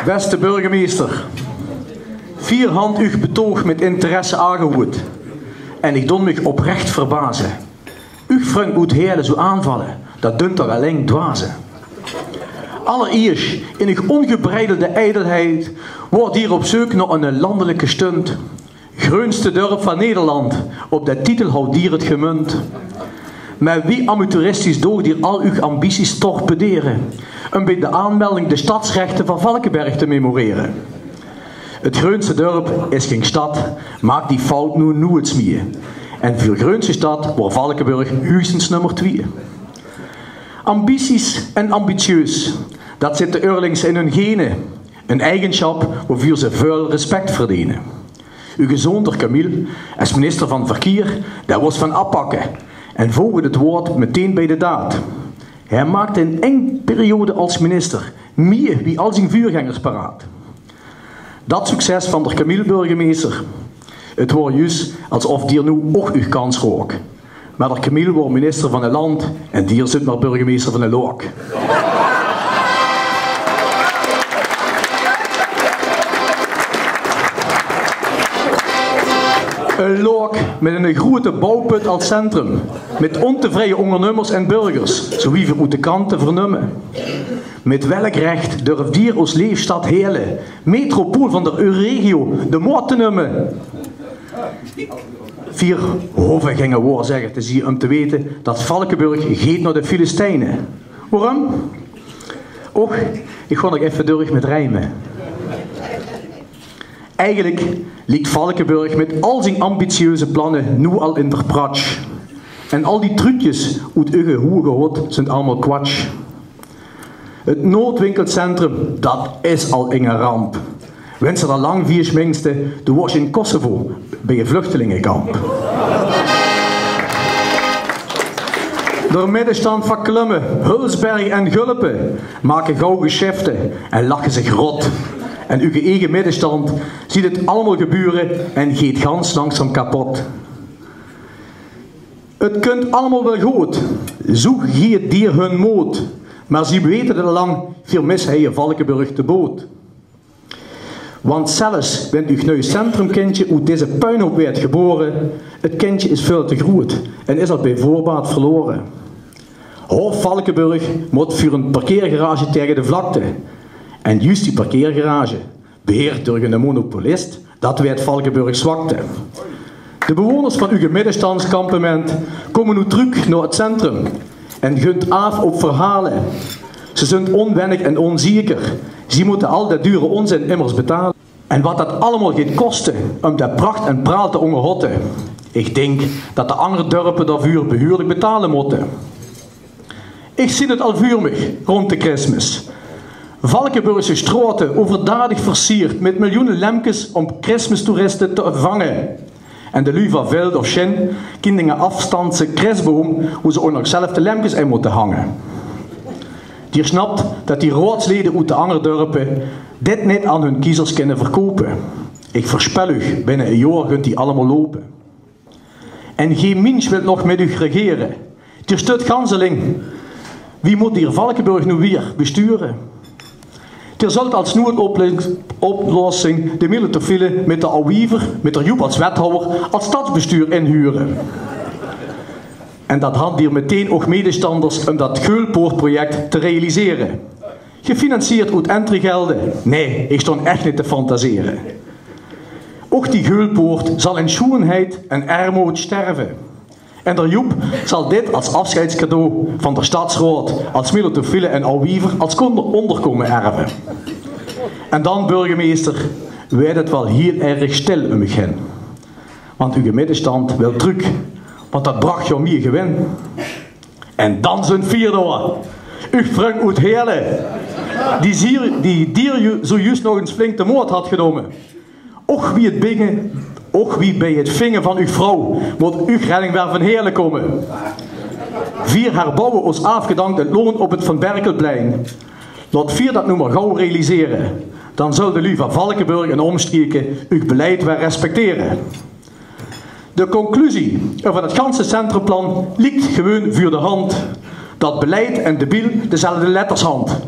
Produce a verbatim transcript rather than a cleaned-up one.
Beste burgemeester, veer hant uch betoog mit interesse aangehoeëd en ich don mich oprech verbaze. Uch vrung oet Heële zoe aanvalle, dat dunt toch alleng dwaze. Allerieësj, in uch ongebreidelde ijdelheid woort dier op zeuk nao 'n landelijke stunt. Greunste dörp van Nederland, op de titel haw dier 't gemunt. Mer wie amateuristisch doog dier al uch ambities torpedere um bie de aanmelding de stadsrechte van Valkeberg te memorere. 't Greunste dörp is geng stad, maak die fout noe noeëts mieë. En vuur greunste stad woor Valkeberg huuegsens nummer twieë. Ambities en ambitieus, dat zit de Eurlings in hun gene. 'n Eigensjap woevuur ze veul respect verdene. Uge zoon d'r Camille, es minister van Verkier, dae woos van appakke en voogde 't woord meteen bie de daad. Hae maakde in eng periode als minister mieë wie al zien vuurgengers paraat. Dat succes van d'r Camille, burgemeester, 't woor juus alsof dier noe och uch kans rook. Mer d'r Camille woor minister van e land en dier zit mer burgemeester van e loak. E loak mit 'ne groeëte bouwput als centrum, mit ontevreie ongernummers en burgers, zoe wie veer oet de krante vernumme. Mit welk rech durf dier os leefstad Heële, metropool van d'r Euregio, de moot te numme? Veer hove genge woorzeggers te zieë um te wete dat Valkeberg geet nao de Filistijne. Woerum? Och, ich gaon nog effe durch mit rieme. Eigelik liekt Valkeberg mit al zien ambitieuze planne noe al in d'r pratsj. En al die trucjes oet uge hoeëge hood zunt allemaol kwatsj. 't Noodwinkelcentrum, dat is al inge ramp. Wens se d'r lang vieësj mingste, doe woors in Kosovo bie e vluchtelingekamp. D'r middestand verklumme, Hulsberg en Gulpe make gauw gesjefte en lache zich rot. En uge eige middestand ziet 't allemaol gebure en geet gans langzaam kapot. 't Kunt allemaol wel good, zoe geet dier hun mood, mer zie wete 't al lang, veer misse hie Valkeberg de boot. Want zelfs went uch nui centrumkindje oet deze puinhoop weëd gebore, 't kindje is veul te groeët en is al bie voorbaat verlore. Hof Valkeberg mot vuur 'n parkeergarage tege de vlakte. En juus die parkeergarage, beheerd durch 'ne monopolist, dat weëd Valkeberg zwakte. De bewoners van uge middenstandskampement komme noe truk nao 't centrum en gunt aaf op verhale. Ze zunt onwennig en onzeker. Zie motte al dat dure onzin immers betale. En wat dat allemaol geet koste um de pracht en praal te ongerhotte. Ich dink dat de anger dörpe daovuur behuurlik betale motte. Ich zien 't al vuur mich rond de Christmas. Valkebergse stroate overdadig versierd mit miljoene lempkes om Christmastoeriste te vange. En de luuj van Veld of Sjin kien dinge afstandse Christboum, woe ze ouk nog zelf de lempkes in motte hange. Dier snapt dat die raodslede oet de anger dörpe dit nit aan hun kiezers kinne verkope. Ich verspel uch, binne e joar gunt die allemaol lope. En gee minsj wilt nog mit uch regere. Dier stut gans alling. Wie mot dier Valkeberg noe wier besture? Dier zult als noeëdoplossing de Milotofiele mit d'r Auw Wiever, mit d'r Joep als wethouwer, als stadsbestuur inhure. En dat hant dier meteen och medestanders um dat Geulpoortproject te realisere. Gefinancierd oet entreegelde? Nae, ich ston ech nit te fantasere. Och die Geulpoort zal in sjoeënheid en ermood sterve. En d'r Joep zal dit als afsjeidscadeau van d'r stadsraod, als Milotofiele en Auw Wiever als konder-, onderkomme erve. En dan, burgemeester, weëd 't wel hiel erg stil um uch hin. Want uge middenstand wilt truk, want dat bracht joar mieë gewin. En dan zunt vier doa. Uch vrung oet Heële. Die zier, die dier ju-, zojuus nog ins flink de moot hat genomme. Och wie 't binge, och wie bie 't vinge van uch vrouw mot uch redding wer van Heële komme. Vier herbouwe os aafgedankt 't loon op 't Van Berkelplein. Laot vier dat noe mer gauw realisere. Dan zul de luuj van Valkeberg en omstrieke uch beleid wer respectere. De conclusie van 't ganse centrumplan liekt gewoon vuur de hand. Dat beleid en debiel dezelfde letters hant.